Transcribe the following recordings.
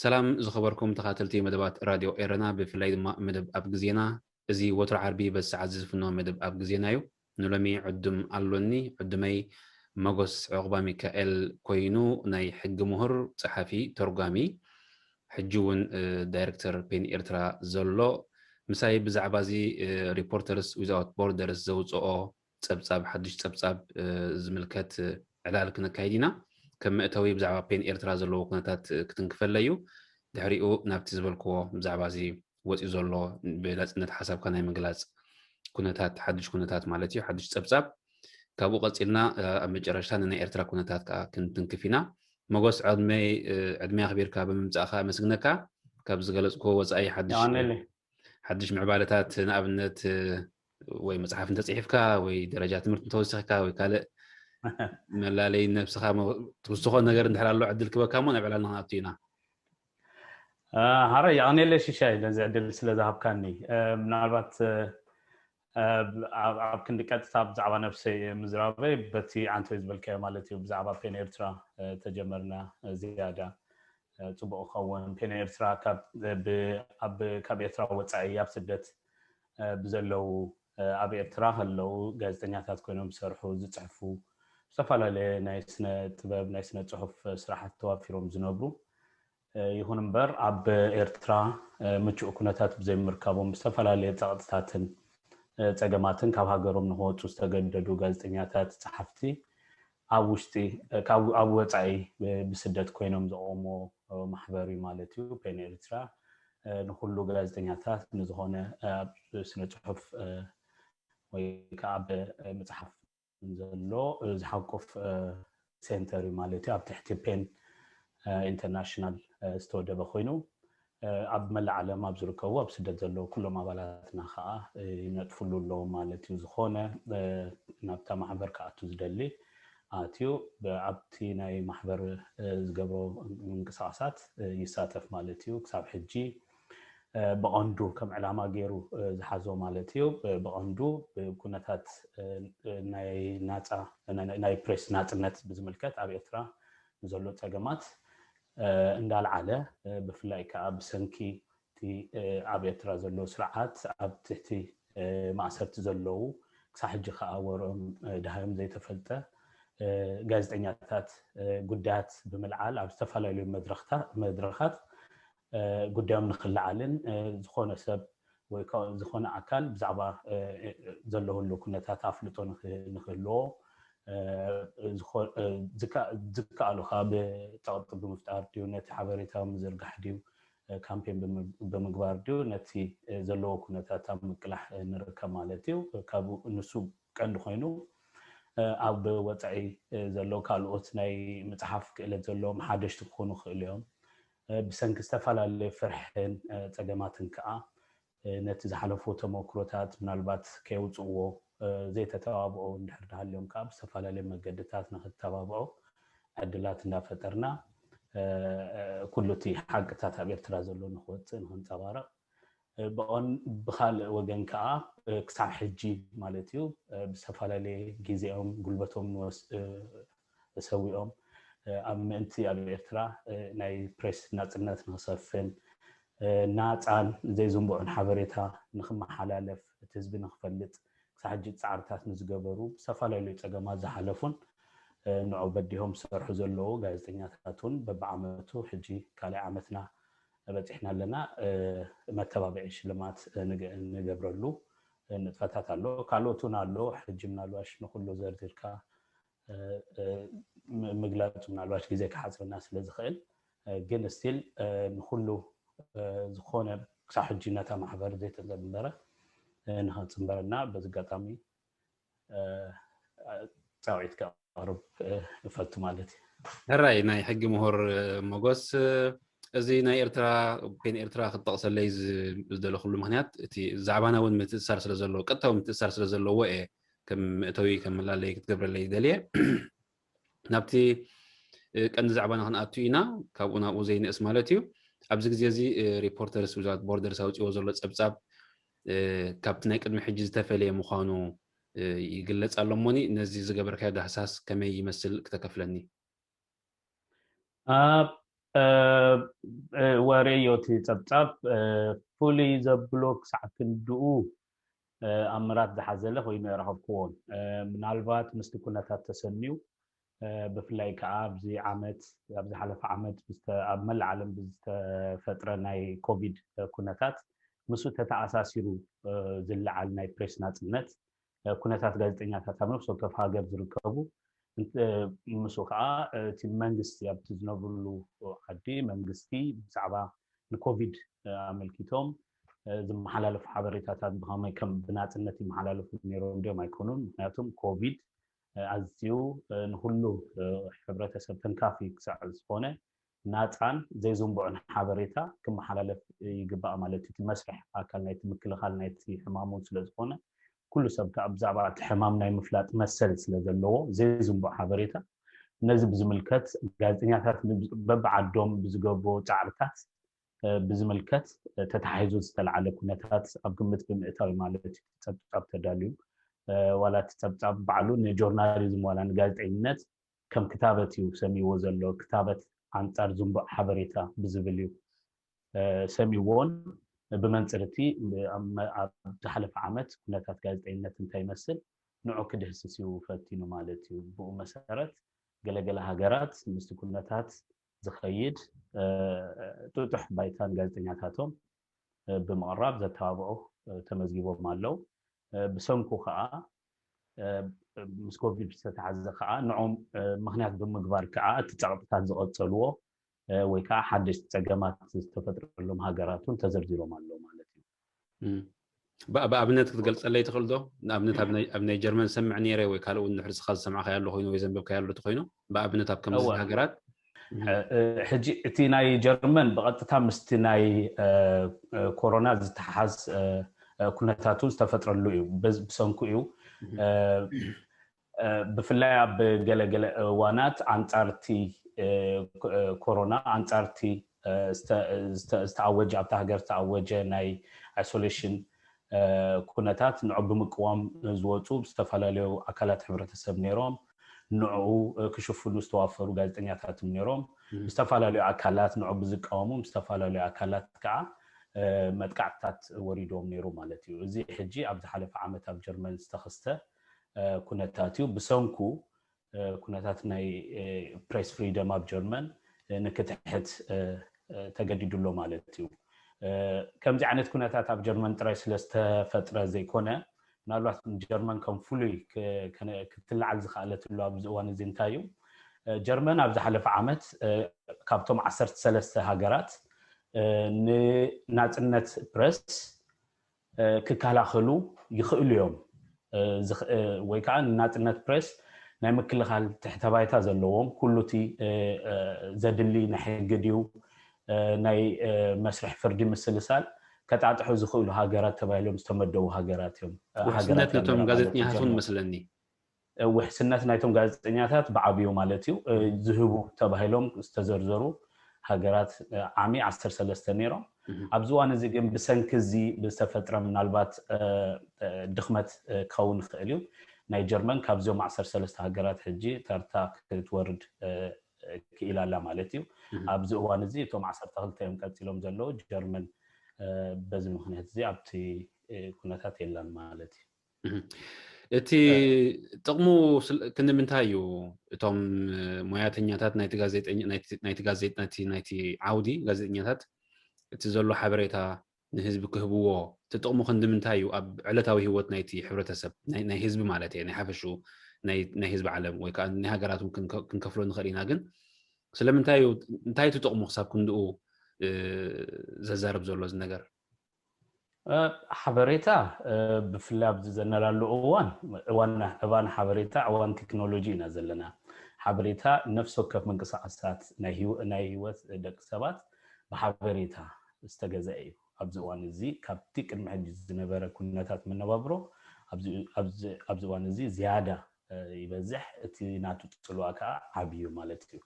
ሰላም ዝኸበርኩም ተኻተልቲ መደባት ራድዮ ኤረና፣ ብፍላይ ድማ መደብ ኣብ ግዜና። እዚ ወትሮ ዓርቢ በዚ ሰዓት ዝፍኖ መደብ ኣብ ግዜና እዩ። ንሎሚ ዕዱም ኣሎኒ። ዕዱመይ መጎስ ዑቕባ ሚካኤል ኮይኑ፣ ናይ ሕጊ ምሁር፣ ጸሓፊ፣ ተርጓሚ፣ ሕጂ እውን ዳይሬክተር ፔን ኤርትራ ዘሎ፣ ምሳይ ብዛዕባ እዚ ሪፖርተርስ ዊዛውት ቦርደርስ ዘውፅኦ ጸብጻብ፣ ሓድሽ ጸብጻብ ዝምልከት ዕላል ክነካይድ ኢና። ከም መእተዊ ብዛዕባ ፔን ኤርትራ ዘለዎ ኩነታት ክትንክፈለ እዩ። ድሕሪኡ ናብቲ ዝበልክዎ ብዛዕባ እዚ ወፂኡ ዘሎ ብላፅነት ሓሳብካ ናይ ምግላፅ ኩነታት፣ ሓድሽ ኩነታት ማለት እዩ፣ ሓድሽ ጸብጻብ። ካብኡ ቀፂልና ኣብ መጨረሽታ ንናይ ኤርትራ ኩነታት ከዓ ክንትንክፍ ኢና። መጎስ፣ ዕድመይ ዕድመይ ኣኽቢርካ ብምምፃእካ ኣመስግነካ። ካብ ዝገለፅክዎ ወፃኢ ሓድሽ ሓድሽ ምዕባለታት፣ ንኣብነት ወይ መፅሓፍ እንተፅሒፍካ ወይ ደረጃ ትምህርቲ እንተወሲኽካ ወይ ካልእ መላለይ ነብስኻ ትውስኾ ነገር እንድሕር ኣሎ ዕድል ክበካ እሞ ናብ ዕላልና ክንኣቱ ኢና። ሓረ የቐኔለ ሽሻይ ነዚ ዕድል ስለ ዝሃብካኒ። ምናልባት ኣብ ክንዲ ቀጥታ ብዛዕባ ነብሰይ ምዝራበይ በቲ ዓንተወይ ዝበልካዮ ማለት እዩ። ብዛዕባ ፔን ኤርትራ ተጀመርና ዝያዳ ፅቡቅ ክኸውን። ፔን ኤርትራ ካብ ኤርትራ ወፃኢ ኣብ ስደት ብዘለዉ፣ ኣብ ኤርትራ ከለዉ ጋዜጠኛታት ኮይኖም ዝሰርሑ፣ ዝፅሕፉ፣ ዝተፈላለየ ናይ ስነ ጥበብ፣ ናይ ስነ ፅሑፍ ስራሓት ተዋፊሮም ዝነብሩ፣ ይኹን እምበር ኣብ ኤርትራ ምቹእ ኩነታት ብዘይምርካቦም ዝተፈላለየ ፀቕጥታትን ፀገማትን ካብ ሃገሮም ንክወፁ ዝተገደዱ ጋዜጠኛታት፣ ፀሓፍቲ ኣብ ውሽጢ፣ ኣብ ወፃኢ ብስደት ኮይኖም ዘቆሞ ማሕበር እዩ ማለት እዩ። ፔን ኤርትራ ንኩሉ ጋዜጠኛታት፣ ንዝኾነ ኣብ ስነ ፅሑፍ ወይ ከዓ ኣብ መፅሓፍ ዘሎ ዝሓቁፍ ሴንተር እዩ ማለት እዩ። ኣብ ትሕቲ ፔን ኢንተርናሽናል ዝተወደበ ኮይኑ፣ ኣብ መላእ ዓለም ኣብ ዝርከቡ ኣብ ስደት ዘለዉ ኩሎም ኣባላትና ከዓ ይነጥፍሉ ኣለዉ ማለት እዩ። ዝኾነ ናብታ ማሕበር ክኣቱ ዝደሊ ኣትዩ ኣብቲ ናይ ማሕበር ዝገብሮ ምንቅስቃሳት ይሳተፍ ማለት እዩ። ክሳብ ሕጂ ብቐንዱ ከም ዕላማ ገይሩ ዝሓዞ ማለት እዩ። ብቐንዱ ብኩነታት ናይ ናፃ ናይ ፕሬስ ናፅነት ብዝምልከት ኣብ ኤርትራ ንዘሎ ፀገማት እንዳልዓለ፣ ብፍላይ ከዓ ብሰንኪ እቲ ኣብ ኤርትራ ዘሎ ስርዓት ኣብ ትሕቲ ማእሰርቲ ዘለዉ፣ ክሳብ ሕጂ ከዓ ወርኦም ደሃዮም ዘይተፈልጠ ጋዜጠኛታት ጉዳያት ብምልዓል ኣብ ዝተፈላለዩ መድረኻት ጉዳዮም ንክለዓልን ዝኾነ ሰብ ወይ ዝኾነ ኣካል ብዛዕባ ዘለህሉ ኩነታት ኣፍልጦ ንክህልዎ ዝከኣሉ ከዓ ብፀቕጢ ብምፍጣር ድዩ፣ ነቲ ሓበሬታ ምዝርጋሕ ድዩ፣ ካምፔን ብምግባር ድዩ፣ ነቲ ዘለዎ ኩነታት ኣብ ምቅላሕ ንርከብ ማለት እዩ። ካብኡ ንሱ ቀንዲ ኮይኑ ኣብ ወፃኢ ዘሎ ካልኦት ናይ ምፅሓፍ ክእለት ዘለዎም ሓደሽቲ ክኾኑ ይኽእሉ እዮም። ብሰንኪ ዝተፈላለየ ፍርሕን ፀገማትን ከዓ ነቲ ዝሓለፉ ተመክሮታት ምናልባት ከየውፅእዎ ዘይተተባብዑ እንድሕር ድሃልዮም ከዓ ብዝተፈላለየ መገድታት ንክተባብዑ ዕድላት እንዳፈጠርና ኩሉ እቲ ሓቅታት ኣብ ኤርትራ ዘሎ ንክወፅእ ንክንፀባረቕ ብኻልእ ወገን ከዓ ክሳብ ሕጂ ማለት እዩ ብዝተፈላለየ ግዜኦም ጉልበቶም ሰዊኦም ኣብ ምእንቲ ኣብ ኤርትራ ናይ ፕሬስ ናፅነት ንክሰፍን ናፃን ዘይዝንብዑን ሓበሬታ ንክመሓላለፍ እቲ ህዝቢ ንክፈልጥ ክሳብ ሕጂ ፃዕርታት ንዝገበሩ ብዝተፈላለዩ ፀገማት ዝሓለፉን ንዑ በዲሆም ዝሰርሑ ዘለዉ ጋዜጠኛታት እውን በብዓመቱ ሕጂ ካልኣይ ዓመትና በፂሕና ኣለና። መተባብዒ ሽልማት ንገብረሉ ንጥፈታት ኣሎ። ካልኦት እውን ኣሎ። ሕጂ ምናልባሽ ንኩሉ ዘርዚርካ ምግላፅ ምናልባሽ ግዜ ክሓፅረና ስለ ዝኽእል ግን ስቲል ንኩሉ ዝኾነ ክሳብ ሕጂ ነታ ማሕበር ዘይተጀመረ ንኸፅንበረና በዚ ኣጋጣሚ ፃውዒት ከቕርብ እፈቱ ማለት እዩ። ሕራይ ናይ ሕጊ ምሁር ሞጎስ፣ እዚ ናይ ኤርትራ ፔን ኤርትራ ክትጠቕሰለይ ዝደለኹሉ ምክንያት እቲ ዛዕባና እውን ምትእሳር ስለ ዘለዎ ቀጥታዊ ምትእሳር ስለ ዘለዎ እየ ከም መእተዊ ከም መላለይ ክትገብረለይ ደልየ። ናብቲ ቀንዲ ዛዕባና ክንኣቱ ኢና። ካብኡ ናብኡ ዘይንእስ ማለት እዩ። ኣብዚ ግዜ እዚ ሪፖርተርስ ዊዛውት ቦርደርስ ኣውፅዎ ዘሎ ፀብፃብ ካብቲ ናይ ቅድሚ ሕጂ ዝተፈለየ ምዃኑ ይግለፅ ኣሎ። እሞኒ ነዚ ዝገበርካዮ ዳህሳስ ከመይ ይመስል ክተከፍለኒ? ወሬዮ እቲ ፀብፃብ ፍሉይ ዘብሎ ክሳዕ ክንድኡ ኣምራት ዝሓዘለ ኮይኑ ኣይረኸብክዎን። ምናልባት ምስቲ ኩነታት ተሰንዩ ብፍላይ ከዓ ኣብዚ ዓመት ኣብ ዝሓለፈ ዓመት ኣብ መላእ ዓለም ብዝተፈጥረ ናይ ኮቪድ ኩነታት ምስኡ ተተኣሳሲሩ ዝለዓል ናይ ፕሬስ ናፅነት ኩነታት ጋዜጠኛታት ኣብ ነፍሲ ወከፍ ሃገር ዝርከቡ ምስኡ ከዓ እቲ መንግስቲ ኣብቲ ዝነብርሉ ዓዲ መንግስቲ ብዛዕባ ንኮቪድ ኣመልኪቶም ዝመሓላለፉ ሓበሬታታት ብከመይ ከም ብናፅነት ይመሓላለፉ ነይሮም ድዮም ኣይኮኑን? ምክንያቱም ኮቪድ ኣዝዩ ንኩሉ ሕብረተሰብ ተንካፊ ክሳዕ ዝኾነ ናፃን ዘይዝንብዑን ሓበሬታ ክመሓላለፍ ይግባእ ማለት እዩ። እቲ መስርሕ ኣካል ናይቲ ምክልኻል ናይቲ ሕማም እውን ስለ ዝኾነ ኩሉ ሰብ ከዓ ብዛዕባ እቲ ሕማም ናይ ምፍላጥ መሰል ስለ ዘለዎ ዘይዝንቡዕ ሓበሬታ ነዚ ብዝምልከት ጋዜጠኛታት በብዓዶም ብዝገብርዎ ፃዕርታት ብዝምልከት ተታሒዙ ዝተለዓለ ኩነታት ኣብ ግምት ብምእታው ማለት እዩ። ፀብፃብ ተዳልዩ ዋላ እቲ ፀብፃብ ባዕሉ ንጆርናሊዝም ዋላ ንጋዜጠኝነት ከም ክታበት እዩ ሰሚዎ ዘሎ። ክታበት ኣንፃር ዝንቡዕ ሓበሬታ ብዝብል እዩ ሰሚዎን ብመንፅር እቲ ኣብ ዝሓለፈ ዓመት ኩነታት ጋዜጠኝነት እንታይ ይመስል ንዑ ክድህስስ እዩ ፈቲኑ ማለት እዩ። ብኡ መሰረት ገለገለ ሃገራት ምስቲ ኩነታት ዝኸይድ ጥጡሕ ባይታን ጋዜጠኛታቶም ብምቕራብ ዘተባብዑ ተመዝጊቦም ኣለዉ። ብሰንኩ ከዓ ምስ ኮቪድ ዝተተሓዘ ከዓ ንዖም ምክንያት ብምግባር ከዓ እቲ ፀቕጥታት ዝቐፀልዎ ወይ ከዓ ሓደሽቲ ፀገማት ዝተፈጥረሎም ሃገራት እውን ተዘርዚሮም ኣለዉ ማለት እዩ። ብኣብነት ክትገልፀለይ ትኽእል ዶ? ንኣብነት ኣብ ናይ ጀርመን ሰምዕ ነይረ ወይ ካልእ እውን ንሕርስኻ ዝሰማዕካዮ ኣሎ ኮይኑ ወይ ዘንበብካዮ ኣሎ ተኮይኑ ብኣብነት ኣብ ከምዚ ሃገራት ሕጂ እቲ ናይ ጀርመን ብቐጥታ ምስቲ ናይ ኮሮና ዝተሓዝ ኩነታቱ ዝተፈጥረሉ እዩ። ብሰንኩ እዩ ብፍላይ ኣብ ገለገለ እዋናት ኣንፃርቲ ኮሮና ኣንፃርቲ ዝተኣወጀ ኣብታ ሃገር ዝተኣወጀ ናይ ኣይሶሌሽን ኩነታት ንዑ ብምቅዋም ዝወፁ ዝተፈላለዩ ኣካላት ሕብረተሰብ ነይሮም። ንዕኡ ክሽፍኑ ዝተዋፈሩ ጋዜጠኛታት ነይሮም። ዝተፈላለዩ ኣካላት ንዑ ብዝቃወሙ ዝተፈላለዩ ኣካላት ከዓ መጥቃዕትታት ወሪዶም ነይሩ ማለት እዩ። እዚ ሕጂ ኣብ ዝሓለፈ ዓመት ኣብ ጀርመን ዝተኸስተ ኩነታት እዩ። ብሰንኩ ኩነታት ናይ ፕሬስ ፍሪደም ኣብ ጀርመን ንክትሕት ተገዲዱ ኣሎ ማለት እዩ። ከምዚ ዓይነት ኩነታት ኣብ ጀርመን ጥራይ ስለ ዝተፈጥረ ዘይኮነ ምናልባት ጀርመን ከም ፍሉይ ክትለዓል ዝኸኣለትሉ ኣብዚ እዋን እዚ እንታይ እዩ? ጀርመን ኣብ ዝሓለፈ ዓመት ካብቶም ዓሰርተ ሰለስተ ሃገራት ንናፅነት ፕረስ ክከላኸሉ ይኽእሉ እዮም ወይ ከዓ ንናፅነት ፕሬስ ናይ ምክልኻል ትሕተ ባይታ ዘለዎም ኩሉ እቲ ዘድሊ ናይ ሕጊ ድዩ ናይ መስርሕ ፍርዲ ምስልሳል ከጣጥሑ ዝኽእሉ ሃገራት ተባሂሎም ዝተመደቡ ሃገራት እዮም። ውሕስነት ነቶም ጋዜጠኛታት እውን መስለኒ። ውሕስነት ናይቶም ጋዜጠኛታት ብዓብዩ ማለት እዩ ዝህቡ ተባሂሎም ዝተዘርዘሩ ሃገራት ዓሚ ዓሰርተ ሰለስተ ነይሮም። ኣብዚ እዋን እዚ ግን ብሰንኪ እዚ ብዝተፈጥረ ምናልባት ድኽመት ክኸውን ይኽእል እዩ ናይ ጀርመን ካብዚኦም ዓሰርተ ሰለስተ ሃገራት ሕጂ ተርታ ክትወርድ ክኢላ ኣላ ማለት እዩ። ኣብዚ እዋን እዚ እቶም ዓሰርተ ክልተ እዮም ቀፂሎም ዘለዉ። ጀርመን በዚ ምክንያት እዚ ኣብቲ ኩነታት የላን ማለት እዩ። እቲ ጥቕሙ ክንዲ ምንታይ እዩ? እቶም ሞያተኛታት ናይቲ ጋዜጠኛታት እቲ ዘሎ ሓበሬታ ንህዝቢ ክህብዎ እቲ ጥቕሙ ክንዲ ምንታይ እዩ ኣብ ዕለታዊ ህይወት ናይቲ ሕብረተሰብ ናይ ህዝቢ ማለት እየ ናይ ሓፈሽኡ ናይ ህዝቢ ዓለም ወይ ከዓ ናይ ሃገራት ክንከፍሎ ንኽእል ኢና። ግን ስለምንታይ እዩ እንታይ እቲ ጥቕሙ ክሳብ ክንድኡ ዘዛርብ ዘሎ እዚ ነገር? ሓበሬታ ብፍላይ ኣብዚ ዘለናሉ እዋን እዋን እዋን ሓበሬታ እዋን ቴክኖሎጂ ኢና ዘለና። ሓበሬታ ነፍሲ ወከፍ ምንቅስቃሳት ናይ ህይወት ደቂ ሰባት ብሓበሬታ ዝተገዘአ እዩ። ኣብዚ እዋን እዚ ካብቲ ቅድሚ ሕጂ ዝነበረ ኩነታት መነባብሮ ኣብዚ እዋን እዚ ዝያዳ ይበዝሕ፣ እቲ ናቱ ፅልዋ ከዓ ዓብዩ ማለት እዩ።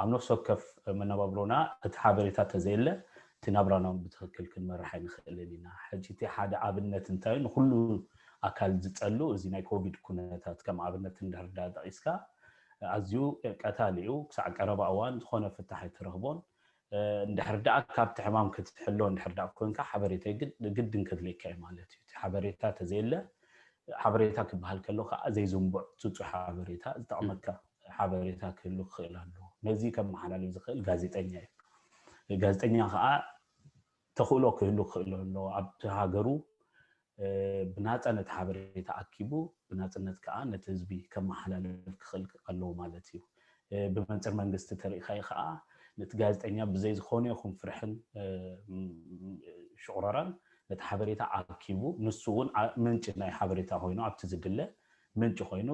ኣብ ነፍሲ ወከፍ መነባብሮና እቲ ሓበሬታ ተዘየለ እቲ ናብራና ብትክክል ክንመርሕ ኣይንክእልን ኢና። ሕጂ እቲ ሓደ ኣብነት እንታይ ንኩሉ ኣካል ዝፀሉ እዚ ናይ ኮቪድ ኩነታት ከም ኣብነት እንድሕር ዳ ጠቂስካ ኣዝዩ ቀታሊ እዩ። ክሳዕ ቀረባ እዋን ዝኾነ ፍታሕ ኣይትረኽቦን። እንድሕር ደኣ ካብቲ ሕማም ክትሕሎ እንድሕር ደኣ ኮንካ ሓበሬታ ግድን ከድልየካ እዩ ማለት እዩ። እቲ ሓበሬታ ተዘየለ ሓበሬታ ክበሃል ከሎ ከዓ ዘይዝንቡዕ ፅፁይ ሓበሬታ ዝጠቕመካ ሓበሬታ ክህሉ ክኽእል ኣለዎ። ነዚ ከመሓላልፍ ዝኽእል ጋዜጠኛ እዩ። ጋዜጠኛ ከዓ ተኽእሎ ክህሉ ክኽእል ኣለዎ። ኣብቲ ሃገሩ ብናፃነት ሓበሬታ ኣኪቡ ብናፅነት ከዓ ነቲ ህዝቢ ከመሓላልፍ ክኽእል ኣለዎ ማለት እዩ። ብመንፅር መንግስቲ ተሪኢኻዮ ከዓ ነቲ ጋዜጠኛ ብዘይ ዝኾነ ይኹን ፍርሕን ሽቑረራን ነቲ ሓበሬታ ኣኪቡ ንሱ እውን ምንጪ ናይ ሓበሬታ ኮይኑ ኣብቲ ዝድለ ምንጪ ኮይኑ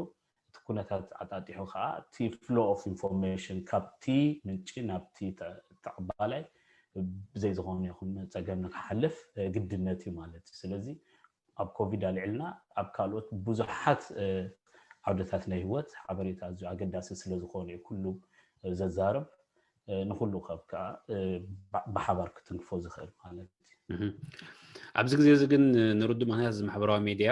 እቲ ኩነታት ኣጣጢሑ ከዓ እቲ flow of information ካብቲ ምንጪ ናብቲ ተቐባላይ ብዘይ ዝኾነ ይኹን ፀገም ንክሓልፍ ግድነት እዩ ማለት እዩ። ስለዚ ኣብ ኮቪድ ኣልዒልና ኣብ ካልኦት ብዙሓት ዓውደታት ናይ ህይወት ሓበሬታ ኣዝዩ ኣገዳሲ ስለዝኾነ እዩ ኩሉ ዘዛርብ፣ ንኩሉ ከብ ከዓ ብሓባር ክትንክፎ ዝኽእል ማለት እዩ። ኣብዚ ግዜ እዚ ግን ንርዱ ምክንያት እዚ ማሕበራዊ ሚድያ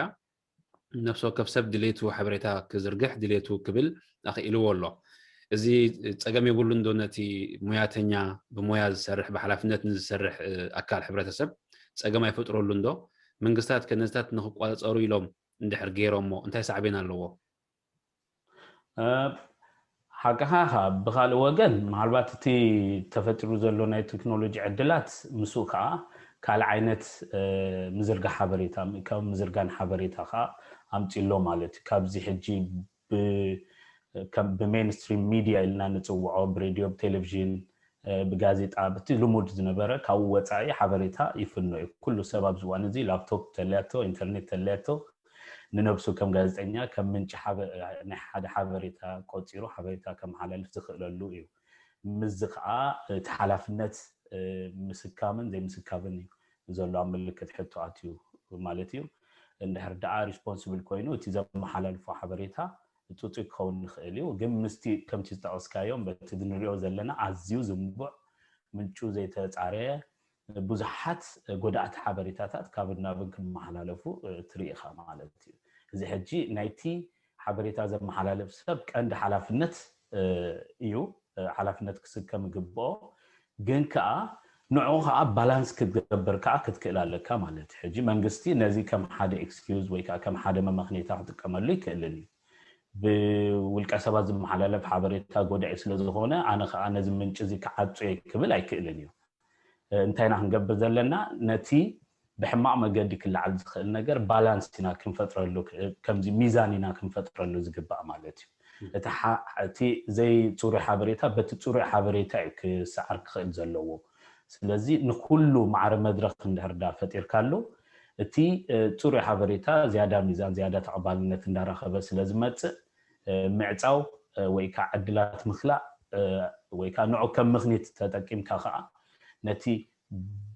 ነፍሲ ወከፍ ሰብ ድሌቱ ሓበሬታ ክዝርግሕ ድሌቱ ክብል ኣኽኢልዎ ኣሎ። እዚ ፀገም የብሉን ዶ ነቲ ሙያተኛ ብሙያ ዝሰርሕ ብሓላፍነት ንዝሰርሕ ኣካል ሕብረተሰብ ፀገም ኣይፈጥረሉን ዶ? መንግስታት ከ ነዚታት ንክቋፀሩ ኢሎም እንድሕር ገይሮሞ እንታይ ሳዕቤን ኣለዎ? ሓቅኻ ብካልእ ወገን ምናልባት እቲ ተፈጢሩ ዘሎ ናይ ቴክኖሎጂ ዕድላት ምስኡ ከዓ ካልእ ዓይነት ምዝርጋ ሓበሬታ ምእካብ ምዝርጋን ሓበሬታ ከዓ ኣምፂሎ ማለት እዩ። ካብዚ ሕጂ ብሜንስትሪም ሚድያ ኢልና ንፅውዖ ብሬድዮ ብቴሌቭዥን ብጋዜጣ ብቲ ልሙድ ዝነበረ ካብኡ ወፃኢ ሓበሬታ ይፍኖ እዩ። ኩሉ ሰብ ኣብዚ እዋን እዚ ላፕቶፕ ተለያቶ ኢንተርኔት ተለያቶ ንነብሱ ከም ጋዜጠኛ ከም ምንጪ ናይ ሓደ ሓበሬታ ቆፂሩ ሓበሬታ ከመሓላልፍ ዝኽእለሉ እዩ። ምስዚ ከዓ እቲ ሓላፍነት ምስካምን ዘይምስካብን እዩ ዘሎ ኣብ ምልክት ሕቶ ኣትዩ ማለት እዩ። እንድሕር ደኣ ሪስፖንስብል ኮይኑ እቲ ዘመሓላልፎ ሓበሬታ ፅፁይ ክኸውን ይኽእል እዩ። ግን ምስቲ ከምቲ ዝጠቐስካዮም በቲ ንሪኦ ዘለና ኣዝዩ ዝንቡዕ ምንጩ ዘይተፃረየ ብዙሓት ጎዳእቲ ሓበሬታታት ካብን ናብን ክመሓላለፉ ትርኢ ኢኻ ማለት እዩ። እዚ ሕጂ ናይቲ ሓበሬታ ዘመሓላልፍ ሰብ ቀንዲ ሓላፍነት እዩ። ሓላፍነት ክስከም ይግብኦ። ግን ከዓ ንዕኡ ከዓ ባላንስ ክትገብር ከዓ ክትክእል ኣለካ ማለት እዩ። ሕጂ መንግስቲ ነዚ ከም ሓደ ኤክስኪውዝ ወይ ከዓ ከም ሓደ መመኽኔታ ክጥቀመሉ ይክእልን እዩ። ብውልቀ ሰባት ዝመሓላለፍ ሓበሬታ ጎዳኢ ስለዝኾነ ኣነ ከዓ ነዚ ምንጪ እዚ ክዓፁ እየ ክብል ኣይክእልን እዩ። እንታይ ኢና ክንገብር ዘለና? ነቲ ብሕማቕ መገዲ ክለዓል ዝኽእል ነገር ባላንስ ኢና ክንፈጥረሉ፣ ከምዚ ሚዛን ኢና ክንፈጥረሉ ዝግባእ ማለት እዩ። እቲ ዘይፅሩይ ሓበሬታ በቲ ፅሩይ ሓበሬታ እዩ ክሰዓር ክኽእል ዘለዎ። ስለዚ ንኩሉ ማዕረ መድረክ እንድሕር ዳ ፈጢርካሉ እቲ ፅሩይ ሓበሬታ ዝያዳ ሚዛን ዝያዳ ተቐባልነት እንዳረኸበ ስለዝመፅእ ምዕፃው ወይ ከዓ ዕድላት ምክላእ ወይ ከዓ ንዑ ከም ምኽኒት ተጠቂምካ ከዓ ነቲ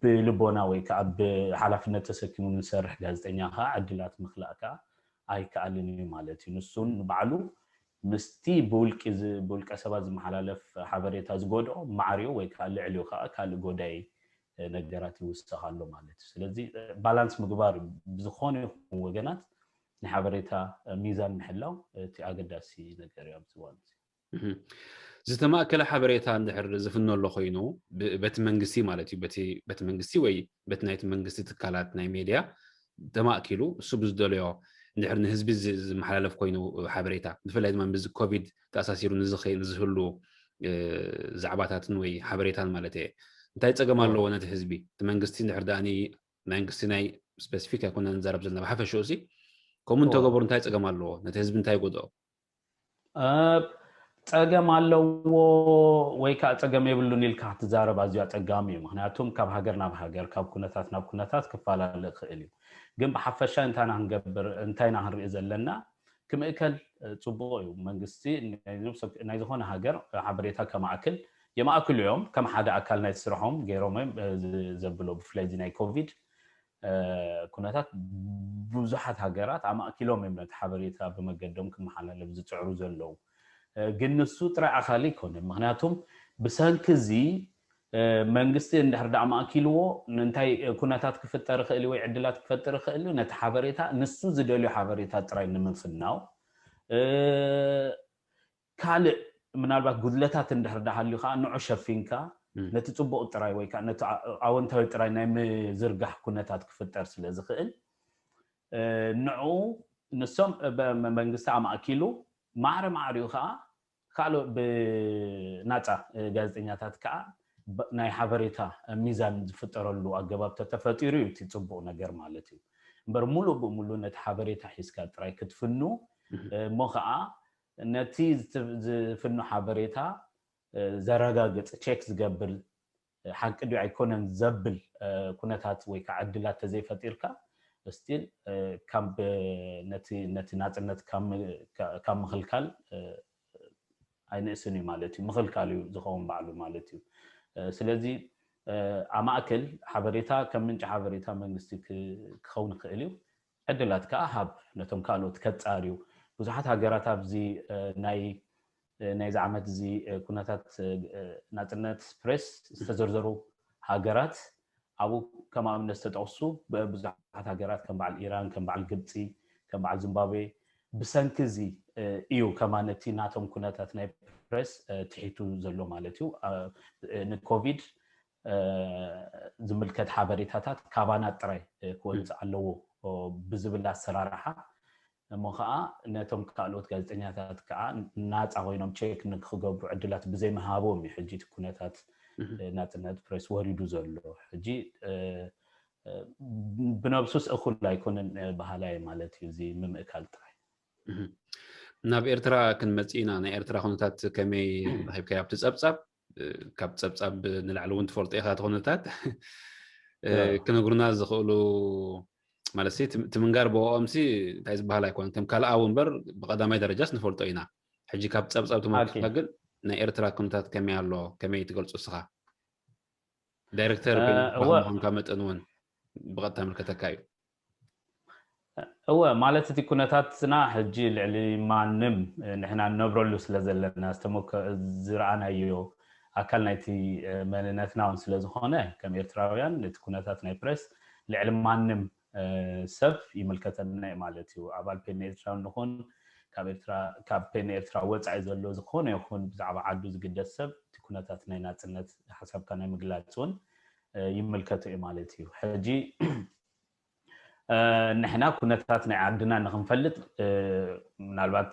ብልቦና ወይ ከዓ ብሓላፍነት ተሰኪሙ ንሰርሕ ጋዜጠኛ ከዓ ዕድላት ምክላእ ከዓ ኣይከኣልን እዩ ማለት እዩ። ንሱን ንባዕሉ ምስቲ ብውልቂ ብውልቀ ሰባት ዝመሓላለፍ ሓበሬታ ዝጎድኦ ማዕሪኡ ወይ ከዓ ልዕሊኡ ከዓ ካልእ ጎዳይ ነገራት ይውሰኽ ኣሎ ማለት እዩ። ስለዚ ባላንስ ምግባር ብዝኾነ ይኹን ወገናት ናይ ሓበሬታ ሚዛን ምሕላው እቲ ኣገዳሲ ነገር እዩ ኣብዚ እዋን እዚ። ዝተማእከለ ሓበሬታ እንድሕር ዝፍኖ ኣሎ ኮይኑ በቲ መንግስቲ ማለት እዩ በቲ መንግስቲ ወይ በቲ ናይቲ መንግስቲ ትካላት ናይ ሜድያ ተማእኪሉ እሱ ብዝደለዮ እንድሕር ንህዝቢ ዝመሓላለፍ ኮይኑ ሓበሬታ ብፍላይ ድማ ምስ ኮቪድ ተኣሳሲሩ ንዝህሉ ዛዕባታትን ወይ ሓበሬታን ማለት እየ እንታይ ፀገም ኣለዎ ነቲ ህዝቢ እቲ መንግስቲ እንድሕር ደኣ መንግስቲ ናይ ስፔሲፊክ ኣይኮነ ንዛረብ ዘለና ብሓፈሽኡ ሲ ከምኡ እንተገበሩ እንታይ ፀገም ኣለዎ ነቲ ህዝቢ እንታይ ይጎድኦ? ጸገም ኣለዎ ወይ ከዓ ጸገም የብሉን ኢልካ ክትዛረብ ኣዝዩ ኣጸጋሚ እዩ። ምክንያቱም ካብ ሃገር ናብ ሃገር፣ ካብ ኩነታት ናብ ኩነታት ክፈላለ ይኽእል እዩ። ግን ብሓፈሻ እንታይ ኢና ክንገብር፣ እንታይ ኢና ክንርኢ ዘለና? ክምእከል ጽቡቕ እዩ። መንግስቲ ናይ ዝኾነ ሃገር ሓበሬታ ከማእክል የማእክሉ እዮም። ከም ሓደ ኣካል ናይ ስርሖም ገይሮም እዮም ዘብሎ። ብፍላይ እዚ ናይ ኮቪድ ኩነታት ብዙሓት ሃገራት ኣማእኪሎም እዮም ነቲ ሓበሬታ ብመገዶም ክመሓላለፍ ዝፅዕሩ ዘለዉ። ግን ንሱ ጥራይ ኣኻሊ ኣይኮነን። ምክንያቱም ብሰንኪ እዚ መንግስቲ እንድሕር ደኣ ማእኪልዎ፣ እንታይ ኩነታት ክፍጠር ይኽእል ወይ ዕድላት ክፈጥር ይኽእል፣ ነቲ ሓበሬታ፣ ንሱ ዝደልዮ ሓበሬታ ጥራይ ንምፍናው፣ ካልእ ምናልባት ጉድለታት እንድሕር ደኣ ሃልዩ ከዓ ንዑ ሸፊንካ፣ ነቲ ጽቡቕ ጥራይ ወይ ከዓ ነቲ ኣወንታዊ ጥራይ ናይ ምዝርጋሕ ኩነታት ክፍጠር ስለ ዝኽእል፣ ንዑ ንሶም መንግስቲ ኣማእኪሉ፣ ማዕረ ማዕሪኡ ከዓ ካልኦት ብናፃ ጋዜጠኛታት ከዓ ናይ ሓበሬታ ሚዛን ዝፍጠረሉ ኣገባብ ተተፈጢሩ እዩ እቲ ፅቡቕ ነገር ማለት እዩ። እምበር ሙሉእ ብሙሉእ ነቲ ሓበሬታ ሒዝካ ጥራይ ክትፍኑ እሞ ከዓ ነቲ ዝፍኑ ሓበሬታ ዘረጋግፅ፣ ቼክ ዝገብር፣ ሓቂ ድዩ ኣይኮነን ዘብል ኩነታት ወይ ከዓ ዕድላት ተዘይፈጢርካ፣ ስቲል ካብ ነቲ ናፅነት ካብ ምኽልካል ኣይንእስን እዩ ማለት እዩ። ምኽልካል እዩ ዝኸውን ባዕሉ ማለት እዩ። ስለዚ ኣብ ማእከል ሓበሬታ ከም ምንጪ ሓበሬታ መንግስቲ ክኸውን ይኽእል እዩ። ዕድላት ከዓ ሃብ ነቶም ካልኦት ከፃርዩ። ብዙሓት ሃገራት ኣብዚ ናይ ናይዚ ዓመት እዚ ኩነታት ናፅነት ፕሬስ ዝተዘርዘሩ ሃገራት፣ ኣብኡ ከም ኣብነት ዝተጠቕሱ ብዙሓት ሃገራት ከም በዓል ኢራን፣ ከም በዓል ግብፂ፣ ከም በዓል ዚምባብዌ፣ ብሰንኪ እዚ እዩ ከማን እቲ ናቶም ኩነታት ናይ ፕሬስ ትሒቱ ዘሎ ማለት እዩ። ንኮቪድ ዝምልከት ሓበሬታታት ካባና ጥራይ ክወፅእ ኣለዎ ብዝብል ኣሰራርሓ፣ እሞ ከዓ ነቶም ካልኦት ጋዜጠኛታት ከዓ ናፃ ኮይኖም ቼክ ንክገብሩ ዕድላት ብዘይምሃቦም እዩ ሕጂ እቲ ኩነታት ናፅነት ፕሬስ ወሪዱ ዘሎ። ሕጂ ብነብሱስ እኹል ኣይኮነን በሃላይ ማለት እዩ፣ እዚ ምምእካል ጥራይ። ናብ ኤርትራ ክንመጽእ ኢና። ናይ ኤርትራ ኩነታት ከመይ ረኺብካዮ ኣብቲ ጸብጻብ? ካብ ጸብጻብ ንላዕሊ እውን ትፈልጦ ኢኻ እቲ ኩነታት። ክነግሩና ዝኽእሉ ማለት እቲ ምንጋር ብኦም ሲ እንታይ ዝበሃል ኣይኮነን፣ ከም ካልኣዊ እምበር ብቐዳማይ ደረጃስ ንፈልጦ ኢና። ሕጂ ካብ ጸብጻብ ተመልኪትካ ግን ናይ ኤርትራ ኩነታት ከመይ ኣሎ፣ ከመይ ትገልጾ እስኻ? ዳይሬክተር ኮይንካ መጠን እውን ብቐጥታ ምልከተካ እዩ። እወ፣ ማለት እቲ ኩነታትና ሕጂ ልዕሊ ማንም ንሕና ንነብረሉ ስለ ዘለና ዝተሞከ ዝረኣናዮ ኣካል ናይቲ መንነትና እውን ስለ ዝኾነ፣ ከም ኤርትራውያን እቲ ኩነታት ናይ ፕሬስ ልዕሊ ማንም ሰብ ይምልከተና እዩ ማለት እዩ። ኣባል ፔን ኤርትራ ንኹን ካብ ኤርትራ፣ ካብ ፔን ኤርትራ ወጻኢ ዘሎ ዝኾነ ይኹን ብዛዕባ ዓዱ ዝግደስ ሰብ እቲ ኩነታት ናይ ናጽነት ሓሳብካ ናይ ምግላጽ እውን ይምልከቶ እዩ ማለት እዩ። ሕጂ ንሕና ኩነታት ናይ ዓድና ንክንፈልጥ ምናልባት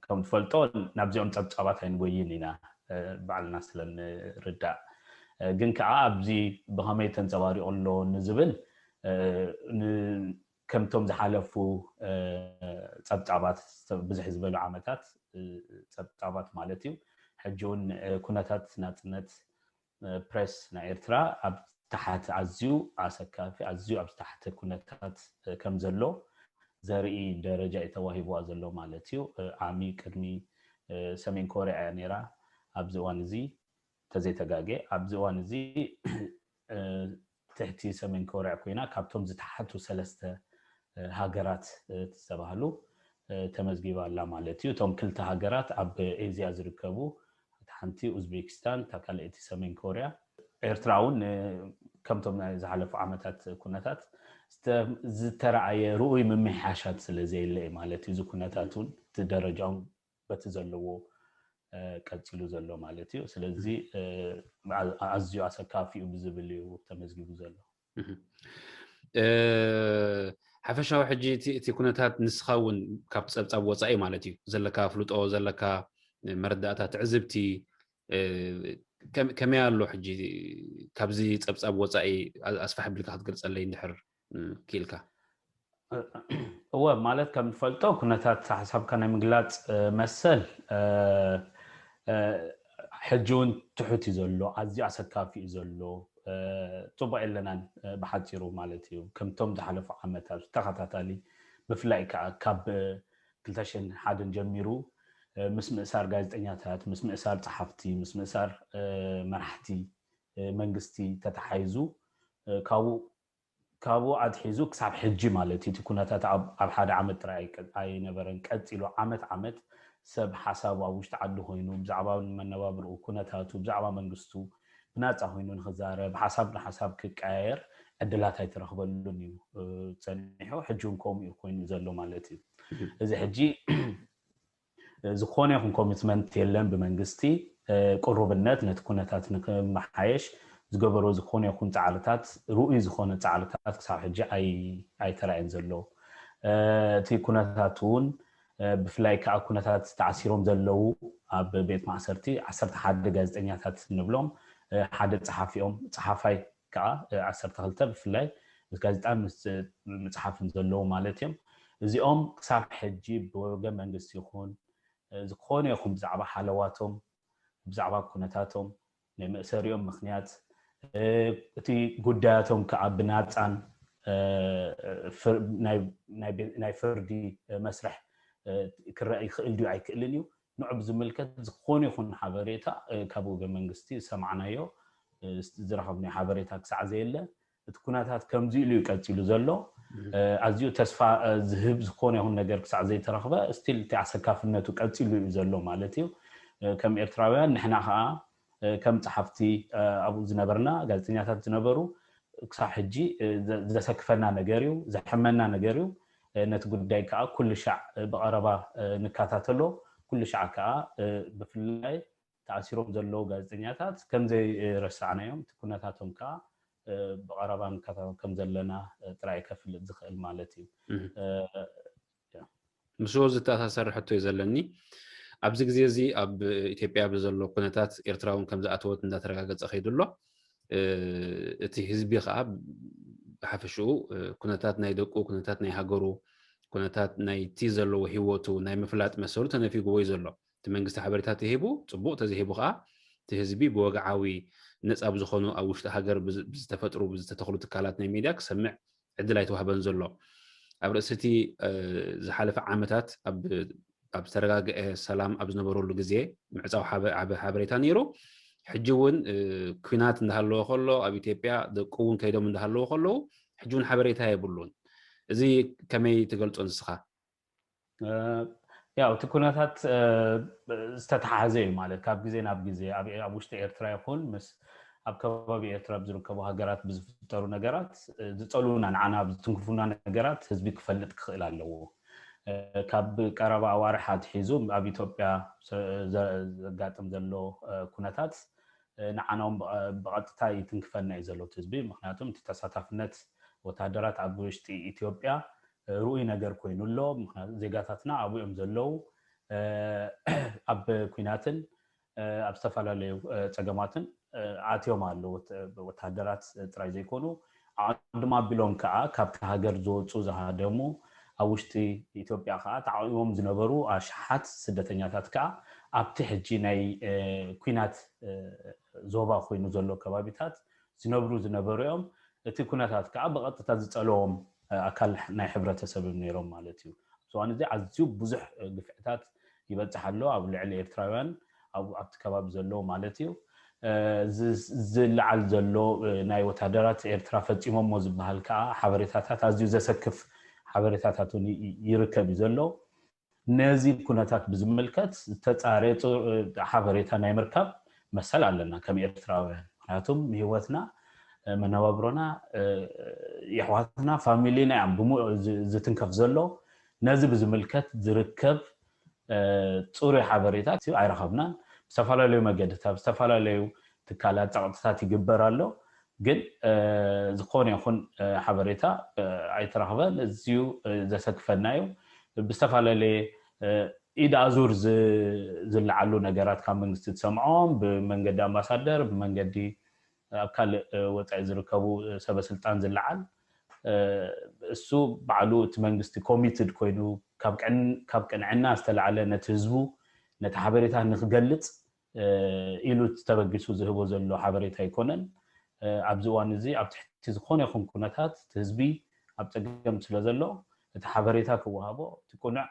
ከም ትፈልጦ ናብዚኦም ጸብጻባት ኣይንጎይን ኢና ባዕልና ስለ ንርዳእ። ግን ከዓ ኣብዚ ብኸመይ ተንጸባሪቑ ኣሎ ንዝብል ከምቶም ዝሓለፉ ጸብጻባት ብዙሕ ዝበሉ ዓመታት ጸብጻባት ማለት እዩ። ሕጂ እውን ኩነታት ናጽነት ፕሬስ ናይ ኤርትራ ኣብ ታሕቲ ኣዝዩ ኣሰካፊ፣ ኣዝዩ ኣብ ታሕቲ ኩነታት ከም ዘሎ ዘርኢ ደረጃ እዩ ተዋሂብዋ ዘሎ ማለት እዩ። ዓሚ ቅድሚ ሰሜን ኮርያ እያ ነይራ ኣብዚ እዋን እዚ ተዘይተጋጌ። ኣብዚ እዋን እዚ ትሕቲ ሰሜን ኮርያ ኮይና ካብቶም ዝተሓቱ ሰለስተ ሃገራት ዝተባህሉ ተመዝጊባ ኣላ ማለት እዩ። እቶም ክልተ ሃገራት ኣብ ኤዝያ ዝርከቡ፣ እታ ሓንቲ ኡዝቤኪስታን፣ እታ ካልኣይቲ ሰሜን ኮርያ። ኤርትራ እውን ከምቶም ናይ ዝሓለፉ ዓመታት ኩነታት ዝተረኣየ ርኡይ ምምሕያሻት ስለ ዘየለ ማለት እዩ። እዚ ኩነታት እውን እቲ ደረጃ እውን በቲ ዘለዎ ቀፂሉ ዘሎ ማለት እዩ። ስለዚ ኣዝዩ ኣሰካፊ እዩ ብዝብል እዩ ተመዝጊቡ ዘሎ። ሓፈሻዊ ሕጂ እቲ ኩነታት ንስኻ እውን ካብቲ ጸብጻብ ወጻኢ ማለት እዩ ዘለካ ፍልጦ፣ ዘለካ መረዳእታ፣ ትዕዝብቲ ከመይ ኣሎ? ሕጂ ካብዚ ጸብጻብ ወጻኢ ኣስፋሕ ቢልካ ክትገልጸለይ እንድሕር ክኢልካ። እወ፣ ማለት ከም ትፈልጦ ኩነታት ሓሳብካ ናይ ምግላጽ መሰል ሕጂ እውን ትሑት እዩ ዘሎ፣ ኣዝዩ ኣሰካፊ እዩ ዘሎ። ጽቡቕ የለናን ብሓፂሩ ማለት እዩ። ከምቶም ዝሓለፉ ዓመታት ተኸታታሊ ብፍላይ ከዓ ካብ ክልተ ሽሕን ሓደን ጀሚሩ ምስ ምእሳር ጋዜጠኛታት፣ ምስ ምእሳር ፀሓፍቲ፣ ምስ ምእሳር መራሕቲ መንግስቲ ተተሓይዙ ካብኡ ካብኡ ኣትሒዙ ክሳብ ሕጂ ማለት እዩ እቲ ኩነታት ኣብ ሓደ ዓመት ጥራይ ኣይነበረን፣ ቀፂሉ ዓመት ዓመት ሰብ ሓሳቡ ኣብ ውሽጢ ዓዲ ኮይኑ ብዛዕባ መነባብርኡ ኩነታቱ ብዛዕባ መንግስቱ ብናፃ ኮይኑ ንክዛረብ ሓሳብ ንሓሳብ ክቀያየር ዕድላት ኣይተረኽበሉን እዩ ፀኒሑ። ሕጂ እውን ከምኡ እዩ ኮይኑ ዘሎ ማለት እዩ። እዚ ሕጂ ዝኾነ ይኹን ኮሚትመንት የለን ብመንግስቲ ቅሩብነት ነቲ ኩነታት ንክመሓየሽ ዝገበሮ ዝኾነ ይኹን ፃዕርታት ርኡይ ዝኾነ ፃዕርታት ክሳብ ሕጂ ኣይተራእየን ዘሎ። እቲ ኩነታት እውን ብፍላይ ከዓ ኩነታት ተኣሲሮም ዘለዉ ኣብ ቤት ማእሰርቲ ዓሰርተ ሓደ ጋዜጠኛታት ንብሎም ሓደ ፀሓፊኦም ፀሓፋይ ከዓ ዓሰርተ ክልተ ብፍላይ ምስ ጋዜጣን ምስ መፅሓፍን ዘለዉ ማለት እዮም። እዚኦም ክሳብ ሕጂ ብወገን መንግስቲ ይኹን ዝኾነ ይኹን ብዛዕባ ሓለዋቶም ብዛዕባ ኩነታቶም ናይ መእሰሪኦም ምክንያት እቲ ጉዳያቶም ከዓ ብናፃን ናይ ፍርዲ መስርሕ ክረአ ይኽእል ድዩ ኣይክእልን እዩ። ንዑ ብዝምልከት ዝኾነ ይኹን ሓበሬታ ካብ ወገን መንግስቲ ዝሰማዕናዮ ዝረኸብናዮ ሓበሬታ ክሳዕ ዘየለ እቲ ኩነታት ከምዚ ኢሉ እዩ ቀፂሉ ዘሎ። ኣዝዩ ተስፋ ዝህብ ዝኾነ ይኹን ነገር ክሳዕ ዘይተረኽበ ስቲል እቲ ኣሰካፍነቱ ቀፂሉ እዩ ዘሎ ማለት እዩ። ከም ኤርትራውያን ንሕና ከዓ ከም ፀሓፍቲ ኣብኡ ዝነበርና ጋዜጠኛታት ዝነበሩ ክሳብ ሕጂ ዘሰክፈና ነገር እዩ፣ ዘሕመና ነገር እዩ። ነቲ ጉዳይ ከዓ ኩሉ ሻዕ ብቐረባ ንከታተሎ፣ ኩሉ ሻዕ ከዓ ብፍላይ ተኣሲሮም ዘለዉ ጋዜጠኛታት ከም ዘይረሳዕናዮም እቲ ኩነታቶም ከዓ ብቐረባ ንከታተሎም ከም ዘለና ጥራይ ከፍልጥ ዝኽእል ማለት እዩ። ምስኡ ዝተኣሳሰረ ሕቶ እዩ ዘለኒ። ኣብዚ ግዜ እዚ ኣብ ኢትዮጵያ ብዘሎ ኩነታት ኤርትራ እውን ከም ዝኣተወት እንዳተረጋገጸ ከይዱ ኣሎ። እቲ ህዝቢ ከዓ ብሓፈሽኡ ኩነታት ናይ ደቁ፣ ኩነታት ናይ ሃገሩ፣ ኩነታት ናይቲ ዘለዎ ህይወቱ ናይ ምፍላጥ መሰሉ ተነፊግዎ እዩ ዘሎ። እቲ መንግስቲ ሓበሬታ ተሂቡ ፅቡቕ፣ ተዘይሂቡ ከዓ እቲ ህዝቢ ብወግዓዊ ነፃ ብዝኾኑ ኣብ ውሽጢ ሃገር ብዝተፈጥሩ ብዝተተኽሉ ትካላት ናይ ሚድያ ክሰምዕ ዕድል ኣይተዋህበን ዘሎ። ኣብ ርእሲ እቲ ዝሓለፈ ዓመታት ኣብ ዝተረጋግአ ሰላም ኣብ ዝነበረሉ ግዜ ምዕፃው ሓበሬታ ነይሩ። ሕጂ እውን ኩናት እንዳሃለወ ከሎ ኣብ ኢትዮጵያ ደቂ እውን ከይዶም እንዳሃለወ ከለዉ ሕጂ እውን ሓበሬታ የብሉን። እዚ ከመይ ትገልፆ ንስኻ? ያው እቲ ኩነታት ዝተተሓዘ እዩ ማለት ካብ ግዜ ናብ ግዜ ኣብ ውሽጢ ኤርትራ ይኹን ምስ ኣብ ከባቢ ኤርትራ ብዝርከቡ ሃገራት ብዝፍጠሩ ነገራት ዝፀልውና ንዓና ዝትንክፉና ነገራት ህዝቢ ክፈልጥ ክኽእል ኣለዎ። ካብ ቀረባ ኣዋርሕ ኣትሒዙ ኣብ ኢትዮጵያ ዘጋጥም ዘሎ ኩነታት ንዓናውን ብቐጥታ ይትንክፈና እዩ ዘሎ ህዝቢ። ምክንያቱም እቲ ተሳታፍነት ወታደራት ኣብ ውሽጢ ኢትዮጵያ ርኡይ ነገር ኮይኑ ኣሎ። ምክንያቱ ዜጋታትና ኣብኡ እዮም ዘለዉ። ኣብ ኩናትን ኣብ ዝተፈላለዩ ፀገማትን ኣትዮም ኣለዉ። ወታደራት ጥራይ ዘይኮኑ ኣቐድም ኣቢሎም ከዓ ካብቲ ሃገር ዝወፁ ዝሃደሙ ኣብ ውሽጢ ኢትዮጵያ ከዓ ተዓቂቦም ዝነበሩ ኣሽሓት ስደተኛታት ከዓ ኣብቲ ሕጂ ናይ ኩናት ዞባ ኮይኑ ዘሎ ከባቢታት ዝነብሩ ዝነበሩ እዮም። እቲ ኩነታት ከዓ ብቐጥታ ዝፀለዎም ኣካል ናይ ሕብረተሰብ እዮም ነይሮም ማለት እዩ። እዋን እዚ ኣዝዩ ብዙሕ ግፍዕታት ይበፅሕ ኣሎ ኣብ ልዕሊ ኤርትራውያን ኣብቲ ከባቢ ዘለዉ ማለት እዩ። ዝለዓል ዘሎ ናይ ወታደራት ኤርትራ ፈፂሞሞ ዝበሃል ከዓ ሓበሬታታት ኣዝዩ ዘሰክፍ ሓበሬታታት እውን ይርከብ እዩ ዘሎ። ነዚ ኩነታት ብዝምልከት ዝተፃረየ ሓበሬታ ናይ ምርካብ መሰል ኣለና ከም ኤርትራውያን። ምክንያቱም ህይወትና መነባብሮና የሕዋትና ፋሚሊና እዮም ብሙእ ዝትንከፍ ዘሎ። ነዚ ብዝምልከት ዝርከብ ፅሩይ ሓበሬታ ኣይረኸብናን። ብዝተፈላለዩ መገድታት ብዝተፈላለዩ ትካላት ፀቕጥታት ይግበር ኣሎ። ግን ዝኾነ ይኹን ሓበሬታ ኣይተረኽበን። እዚዩ ዘሰክፈና እዩ። ብዝተፈላለየ ኢድ ኣዙር ዝለዓሉ ነገራት ካብ መንግስቲ ትሰምዖም ብመንገዲ ኣምባሳደር ብመንገዲ ኣብ ካልእ ወፃኢ ዝርከቡ ሰበስልጣን ዝለዓል እሱ ባዕሉ እቲ መንግስቲ ኮሚትድ ኮይኑ ካብ ቅንዕና ዝተላዕለ ነቲ ህዝቡ ነቲ ሓበሬታ ንክገልፅ ኢሉ ተበጊሱ ዝህቦ ዘሎ ሓበሬታ ኣይኮነን። ኣብዚ እዋን እዚ ኣብ ትሕቲ ዝኾነ ይኹን ኩነታት እቲ ህዝቢ ኣብ ፀገም ስለ ዘሎ እቲ ሓበሬታ ክወሃቦ እቲ ቅኑዕ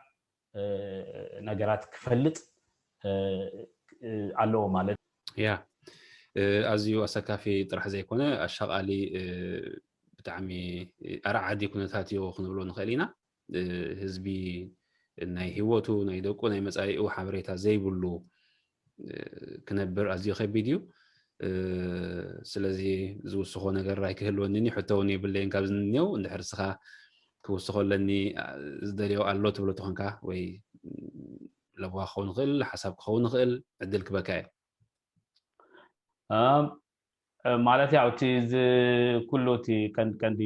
ነገራት ክፈልጥ ኣለዎ ማለት። ያ ኣዝዩ ኣሰካፊ ጥራሕ ዘይኮነ ኣሻቓሊ ብጣዕሚ ኣራዓዲ ኩነታት እዩ ክንብሎ ንኽእል ኢና። ህዝቢ ናይ ህይወቱ ናይ ደቁ ናይ መፃኢኡ ሓበሬታ ዘይብሉ ክነብር ኣዝዩ ከቢድ እዩ። ስለዚ ዝውስኾ ነገር ኣይክህልወንን እዩ። ሕቶ እውን የብለይን ካብ ዝንኔው። እንድሕር እስኻ ክውስኾ ኣለኒ ዝደልዮ ኣሎ ትብሎ ተኾንካ ወይ ለብዋ ክኸውን ይኽእል፣ ሓሳብ ክኸውን ይኽእል፣ ዕድል ክበካ እየ። ማለት ያው እቲ ኩሉ እቲ ቀንዲ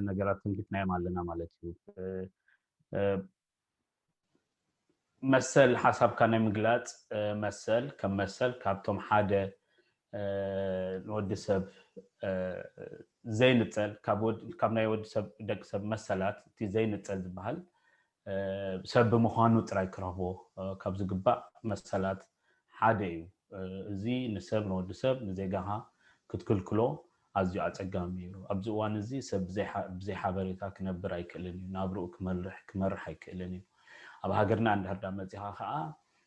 ነገራት ትንቢትናዮም ኣለና ማለት እዩ። መሰል ሓሳብካ ናይ ምግላፅ መሰል ከም መሰል ካብቶም ሓደ ንወዲ ሰብ ዘይንፀል ካብ ናይ ወዲ ሰብ ደቂ ሰብ መሰላት እቲ ዘይንፀል ዝበሃል ሰብ ብምዃኑ ጥራይ ክረኽቦ ካብ ዝግባእ መሰላት ሓደ እዩ። እዚ ንሰብ ንወዲ ሰብ ንዜጋኻ ክትክልክሎ ኣዝዩ ኣፀጋሚ እዩ። ኣብዚ እዋን እዚ ሰብ ብዘይ ሓበሬታ ክነብር ኣይክእልን እዩ። ናብርኡ ክመርሕ ክመርሕ ኣይክእልን እዩ። ኣብ ሃገርና እንድሕር ዳ መፂኻ ከዓ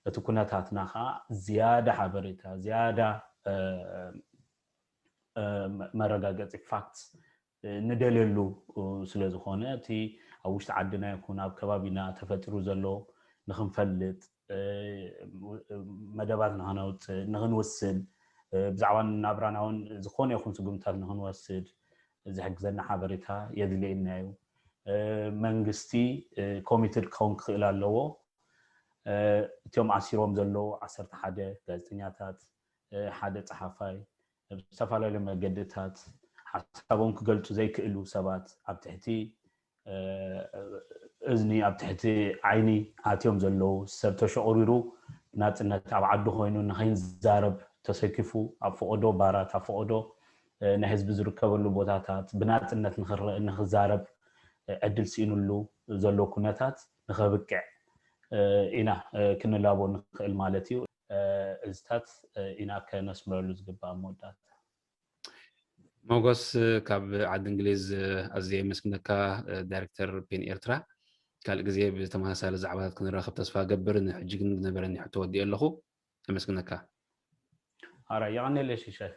እቲ ኩነታትና ከዓ ዝያዳ ሓበሬታ ዝያዳ መረጋገፂ ፋክት ንደልየሉ ስለ ዝኾነ እቲ ኣብ ውሽጢ ዓድና ይኹን ኣብ ከባቢና ተፈጢሩ ዘሎ ንኽንፈልጥ መደባት ንኸነውፅእ ንኽንውስን ብዛዕባ ናብራና እውን ዝኾነ ይኹን ስጉምታት ንኽንወስድ ዝሕግዘና ሓበሬታ የድልየና እዩ። መንግስቲ ኮሚትድ ክኸውን ክኽእል ኣለዎ። እቲኦም ኣሲሮም ዘለዉ ዓሰርተ ሓደ ጋዜጠኛታት ሓደ ፀሓፋይ ብዝተፈላለዩ መገድታት ሓሳቦም ክገልፁ ዘይክእሉ ሰባት ኣብ ትሕቲ እዝኒ ኣብ ትሕቲ ዓይኒ ኣትዮም ዘለዉ ሰብ ተሸቑሪሩ ናፅነት ኣብ ዓዱ ኮይኑ ንኸይዛረብ ተሰኪፉ ኣብ ፈቐዶ ባራት ኣብ ፈቐዶ ናይ ህዝቢ ዝርከበሉ ቦታታት ብናፅነት ንኽዛረብ ዕድል ስኢኑሉ ዘሎ ኩነታት ንኸብቅዕ ኢና ክንላቦ ንኽእል ማለት እዩ። እዝታት ኢና ከነስምረሉ ዝግባእ መወዳእታ። ሞጎስ ካብ ዓዲ እንግሊዝ ኣዝየ የመስግነካ ዳይሬክተር ፔን ኤርትራ። ካልእ ግዜ ብተመሳሳሊ ዛዕባታት ክንራኸብ ተስፋ ገብር። ንሕጂ ግን ዝነበረኒ ሕቶ ወዲኤ ኣለኹ። የመስግነካ። ኣራ የቐኔለይ ሽሻይ።